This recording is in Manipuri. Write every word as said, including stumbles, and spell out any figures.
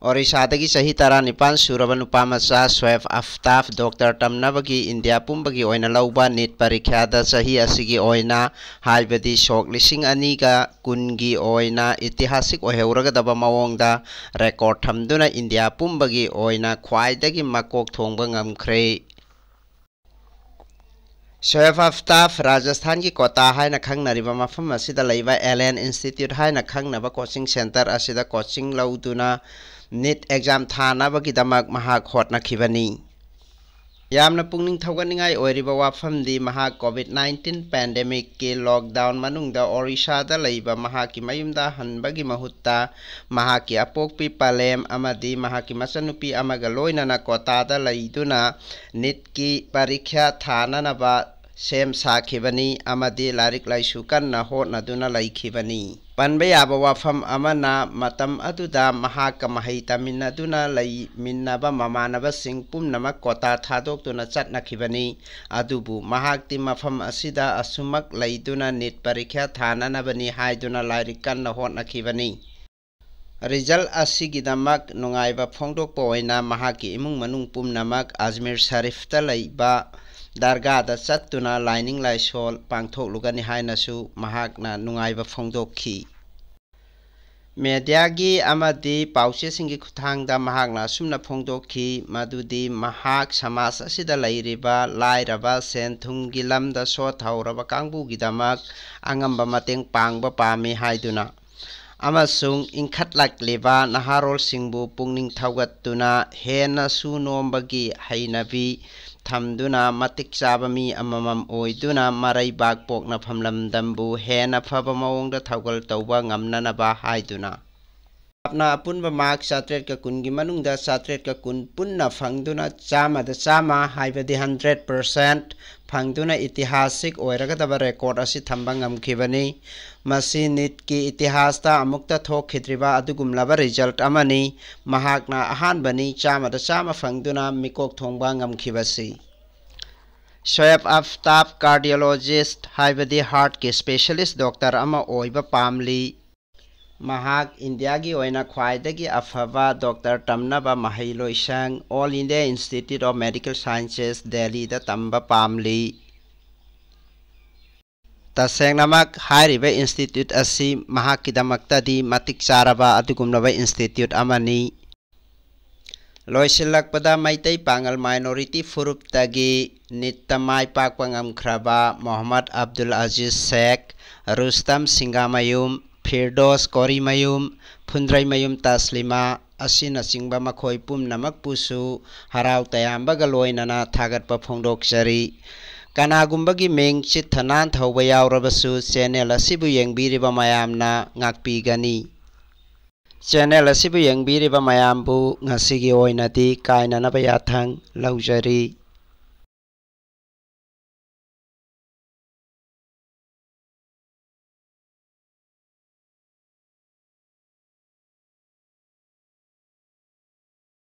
ꯑꯣꯔꯤꯁꯥꯗꯒꯤ ꯆꯍꯤ ꯇꯔꯥꯅꯤꯄꯥꯟ ꯁꯨꯔꯕ ꯅꯨꯄꯥ ꯃꯆꯥ ꯁꯣꯌꯦꯕ ꯑꯐꯇꯥꯕ ꯗꯣꯛꯇꯔ ꯇꯝꯅꯕꯒꯤ ꯏꯟꯗꯤꯌꯥ ꯄꯨꯝꯕꯒꯤ ꯑꯣꯏꯅ ꯂꯧꯕ ꯅꯤꯠ ꯄꯔꯤꯈ꯭ꯌꯥꯗ ꯆꯍꯤ ꯑꯁꯤꯒꯤ ꯑꯣꯏꯅ, ꯍꯥꯏꯕꯗꯤ ꯁꯣꯛ ꯂꯤꯁꯤꯡ ꯑꯅꯤꯒ ꯀꯨꯟꯒꯤ ꯑꯣꯏꯅ ꯏꯇꯤꯍꯥꯁꯤꯛ ꯑꯣꯏꯍꯧꯔꯒꯗꯕ ꯃꯑꯣꯡꯗ ꯔꯦꯀꯣꯔꯗ ꯊꯝꯗꯨꯅ ꯏꯟꯗꯤꯌꯥ ꯄꯨꯝꯕꯒꯤ ꯑꯣꯏꯅ ꯈ꯭ꯋꯥꯏꯗꯒꯤ ꯃꯀꯣꯛ ꯊꯣꯡꯕ ꯉꯝꯈ꯭ꯔꯦ꯫ ꯁꯣꯌꯦꯕ ꯑꯐꯇꯥꯕ ꯔꯥꯖꯁꯊꯥꯟꯒꯤ ꯀꯣꯇꯥ ꯍꯥꯏꯅ ꯈꯪꯅꯔꯤꯕ ꯃꯐꯝ ꯑꯁꯤꯗ ꯂꯩꯕ ꯑꯦꯂꯦꯟ ꯏꯟꯁꯇꯤꯇ꯭ꯌꯨꯠ ꯍꯥꯏꯅ ꯈꯪꯅꯕ ꯀꯣꯆꯤꯡ ꯁꯦꯟꯇꯔ ꯑꯁꯤꯗ ꯀꯣꯆꯤꯡ ꯂꯧꯗꯨꯅ ꯅꯤꯠ ꯑꯦꯛꯖꯥꯝ ꯊꯥꯅꯕꯒꯤꯗꯃꯛ ꯃꯍꯥꯛ ꯍꯣꯠꯅꯈꯤꯕꯅꯤ꯫ ꯌꯥꯝꯅ ꯄꯨꯛꯅꯤꯡ ꯊꯧꯒꯠꯅꯤꯡꯉꯥꯏ ꯑꯣꯏꯔꯤꯕ ꯋꯥꯐꯝꯗꯤ ꯃꯍꯥꯛ ꯀꯣꯚꯤꯗ ꯅꯥꯏꯟꯇꯤꯟ ꯄꯦꯟꯗꯦꯃꯤꯛꯀꯤ ꯂꯣꯛꯗꯥꯎꯟ ꯃꯅꯨꯡꯗ ꯑꯣꯔꯤꯁꯥꯗ ꯂꯩꯕ ꯃꯍꯥꯛꯀꯤ ꯃꯌꯨꯝꯗ ꯍꯟꯕꯒꯤ ꯃꯍꯨꯠꯇ ꯃꯍꯥꯛꯀꯤ ꯑꯄꯣꯛꯄꯤ ꯄꯂꯦꯝ ꯑꯃꯗꯤ ꯃꯍꯥꯛꯀꯤ ꯃꯆꯟꯅꯨꯄꯤ ꯑꯃꯒ ꯂꯣꯏꯅꯅ ꯀꯣꯇꯥꯗ ꯂꯩꯗꯨꯅ ꯅꯤꯠꯀꯤ ꯄꯔꯤꯈ꯭ꯌꯥ ꯊꯥꯅꯅꯕ ꯁꯦꯝ ꯁꯥꯈꯤꯕꯅꯤ ꯑꯃꯗꯤ ꯂꯥꯏꯔꯤꯛ ꯂꯥꯏꯁꯨ ꯀꯟꯅ ꯍꯣꯠꯅꯗꯨꯅ ꯂꯩꯈꯤꯕꯅꯤ꯫ ꯄꯟꯕ ꯌꯥꯕ ꯋꯥꯐꯝ ꯑꯃꯅ, ꯃꯇꯝ ꯑꯗꯨꯗ ꯃꯍꯥꯛꯀ ꯃꯍꯩ ꯇꯝꯃꯤꯟꯅꯗꯨꯅ ꯂꯩꯃꯤꯟꯅꯕ ꯃꯃꯥꯟꯅꯕꯁꯤꯡ ꯄꯨꯝꯅꯃꯛ ꯀꯣꯇꯥ ꯊꯥꯗꯣꯛꯇꯨꯅ ꯆꯠꯅꯈꯤꯕꯅꯤ꯫ ꯑꯗꯨꯕꯨ ꯃꯍꯥꯛꯇꯤ ꯃꯐꯝ ꯑꯁꯤꯗ ꯑꯁꯨꯃꯛ ꯂꯩꯗꯨꯅ ꯅꯤꯠ ꯄꯔꯤꯈ꯭ꯌꯥ ꯊꯥꯅꯅꯕꯅꯤ ꯍꯥꯏꯗꯨꯅ ꯂꯥꯏꯔꯤꯛ ꯀꯟꯅ ꯍꯣꯠꯅꯈꯤꯕꯅꯤ꯫ ꯔꯤꯖꯜ ꯑꯁꯤꯒꯤꯗꯃꯛ ꯅꯨꯡꯉꯥꯏꯕ ꯐꯣꯡꯗꯣꯛꯄ ꯑꯣꯏꯅ ꯃꯍꯥꯛꯀꯤ ꯏꯃꯨꯡ ꯃꯅꯨꯡ ꯄꯨꯝꯅꯃꯛ ꯑꯖꯃꯤꯔ ꯁꯔꯤꯐꯇ ꯂꯩꯕ ꯗꯔꯒꯥꯗ ꯆꯠꯇꯨꯅ ꯂꯥꯏꯅꯤꯡ ꯂꯥꯏꯁꯣꯜ ꯄꯥꯡꯊꯣꯛꯂꯨꯒꯅꯤ ꯍꯥꯏꯅꯁꯨ ꯃꯍꯥꯛꯅ ꯅꯨꯡꯉꯥꯏꯕ ꯐꯣꯡꯗꯣꯛꯈꯤ꯫ ꯃꯦꯗꯤꯌꯥꯒꯤ ꯑꯃꯗꯤ ꯄꯥꯎꯆꯦꯁꯤꯡꯒꯤ ꯈꯨꯠꯊꯥꯡꯗ ꯃꯍꯥꯛꯅ ꯑꯁꯨꯝꯅ ꯐꯣꯡꯗꯣꯛꯈꯤ, ꯃꯗꯨꯗꯤ ꯃꯍꯥꯛ ꯁꯃꯥꯖ ꯑꯁꯤꯗ ꯂꯩꯔꯤꯕ ꯂꯥꯏꯔꯕ, ꯁꯦꯟ ꯊꯨꯝꯒꯤ ꯂꯝꯗ ꯁꯣꯠꯊꯍꯧꯔꯕ ꯀꯥꯡꯕꯨꯒꯤꯗꯃꯛ ꯑꯉꯝꯕ ꯃꯇꯦꯡ ꯄꯥꯡꯕ ꯄꯥꯝꯃꯤ ꯍꯥꯏꯗꯨꯅ, ꯑꯃꯁꯨꯡ ꯏꯟꯈꯠꯂꯛꯂꯤꯕ ꯅꯍꯥꯔꯣꯜꯁꯤꯡꯕꯨ ꯄꯨꯛꯅꯤꯡ ꯊꯧꯒꯠꯇꯨꯅ ꯍꯦꯟꯅ ꯁꯨ ꯅꯣꯝꯕꯒꯤ ꯍꯩꯅꯕꯤ ꯊꯝꯗꯨꯅ ꯃꯇꯤꯛ ꯆꯥꯕ ꯃꯤ ꯑꯃꯃꯝ ꯑꯣꯏꯗꯨꯅ ꯃꯔꯩꯕꯥꯛ ꯄꯣꯛꯅꯐꯝ ꯂꯝꯗꯝꯕꯨ ꯍꯦꯟꯅ ꯐꯕ ꯃꯑꯣꯡꯗ ꯊꯧꯒꯜ ꯇꯧꯕ ꯉꯝꯅꯅꯕ ꯍꯥꯏꯗꯨꯅ꯫ ꯍꯥꯞꯅ ꯑꯄꯨꯟꯕ ꯃꯥꯔꯛ ꯆꯥꯇ꯭ꯔꯦꯠꯀ ꯀꯨꯟꯒꯤ ꯃꯅꯨꯡꯗ ꯆꯥꯇ꯭ꯔꯦꯠꯀ ꯀꯨꯟ ꯄꯨꯟꯅ ꯐꯪꯗꯨꯅ ꯆꯥꯝꯃꯗ ꯆꯥꯝꯃ, ꯍꯥꯏꯕꯗꯤ ꯍꯟꯗ꯭ꯔꯦꯠ ꯄꯔꯁꯦꯟꯠ ꯐꯪꯗꯨꯅ ꯏꯇꯤꯍꯥꯁꯤꯛ ꯑꯣꯏꯔꯒꯗꯕ ꯔꯦꯀꯣꯔꯗ ꯑꯁꯤ ꯊꯝꯕ ꯉꯝꯈꯤꯕꯅꯤ꯫ ꯃꯁꯤ ꯅꯤꯠꯀꯤ ꯏꯇꯤꯍꯥꯁꯇ ꯑꯃꯨꯛꯇ ꯊꯣꯛꯈꯤꯗ꯭ꯔꯤꯕ ꯑꯗꯨꯒꯨꯝꯂꯕ ꯔꯤꯖꯜꯠ ꯑꯃꯅꯤ꯫ ꯃꯍꯥꯛꯅ ꯑꯍꯥꯟꯕꯅꯤ ꯆꯥꯝꯃꯗ ꯆꯥꯝꯃ ꯐꯪꯗꯨꯅ ꯃꯤꯀꯣꯛ ꯊꯣꯡꯕ ꯉꯝꯈꯤꯕꯁꯤ꯫ ꯁꯣꯌꯦꯕ ꯑꯐꯇꯥꯕ ꯀꯥꯔꯗꯤꯑꯣꯂꯣꯖꯤꯁ꯭ꯠ, ꯍꯥꯏꯕꯗꯤ ꯍꯥꯔꯠꯀꯤ ꯁ꯭ꯄꯦꯁꯤꯌꯦꯂꯤꯁ꯭ꯠ ꯗꯣꯛꯇꯔ ꯑꯃ ꯑꯣꯏꯕ ꯄꯥꯝꯂꯤ꯫ ꯃꯍꯥꯛ ꯏꯟꯗꯤꯌꯥꯒꯤ ꯑꯣꯏꯅ ꯈ꯭ꯋꯥꯏꯗꯒꯤ ꯑꯐꯕ ꯗꯣꯛꯇꯔ ꯇꯝꯅꯕ ꯃꯍꯩꯂꯣꯏꯁꯪ All India Institute of Medical Sciences, ꯗꯦꯜꯂꯤꯗ ꯇꯝꯕ ꯄꯥꯝꯂꯤ꯫ ꯇꯁꯦꯡꯅꯃꯛ, ꯍꯥꯏꯔꯤꯕ institute ꯑꯁꯤ ꯃꯍꯥꯛꯀꯤꯗꯃꯛꯇꯗꯤ ꯃꯇꯤꯛ ꯆꯥꯔꯕ ꯑꯗꯨꯒꯨꯝꯂꯕ institute ꯑꯃꯅꯤ꯫ ꯂꯣꯏꯁꯤꯜꯂꯛꯄꯗ, ꯃꯩꯇꯩ ꯄꯥꯉꯜ minority ꯐꯨꯔꯨꯞꯇꯒꯤ ꯅꯤꯠꯇ ꯃꯥꯏ ꯄꯥꯛꯄ ꯉꯝꯈ꯭ꯔꯕ ꯃꯣꯍꯝꯃꯗ ꯑꯕꯗꯨꯜ ꯑꯖꯤꯖ ꯁꯦꯈ, ꯔꯨꯁꯇꯝ ꯁꯤꯡꯒꯥꯃꯌꯨꯝ, ꯐꯤꯔꯗꯣꯁ ꯀꯣꯔꯤꯃꯌꯨꯝ, ꯐꯨꯟꯗ꯭ꯔꯩꯃꯌꯨꯝ ꯇꯁꯂꯤꯃꯥ ꯑꯁꯤꯅꯆꯤꯡꯕ ꯃꯈꯣꯏ ꯄꯨꯝꯅꯃꯛꯄꯨꯁꯨ ꯍꯔꯥꯎ ꯇꯌꯥꯝꯕꯒ ꯂꯣꯏꯅꯅ ꯊꯥꯒꯠꯄ ꯐꯣꯡꯗꯣꯛꯆꯔꯤ꯫ ꯀꯅꯥꯒꯨꯝꯕꯒꯤ ꯃꯤꯡ ꯆꯤꯠꯊ ꯅꯥꯟꯊꯍꯧꯕ ꯌꯥꯎꯔꯕꯁꯨ, channel ꯑꯁꯤꯕꯨ ꯌꯦꯡꯕꯤꯔꯤꯕ ꯃꯌꯥꯝꯅ ꯉꯥꯛꯄꯤꯒꯅꯤ꯫ Channel ꯑꯁꯤꯕꯨ ꯌꯦꯡꯕꯤꯔꯤꯕ ꯃꯌꯥꯝꯕꯨ ꯉꯁꯤꯒꯤ ꯑꯣꯏꯅꯗꯤ ꯀꯥꯏꯅꯅꯕ ꯌꯥꯊꯪ ꯂꯧꯖꯔꯤ꯫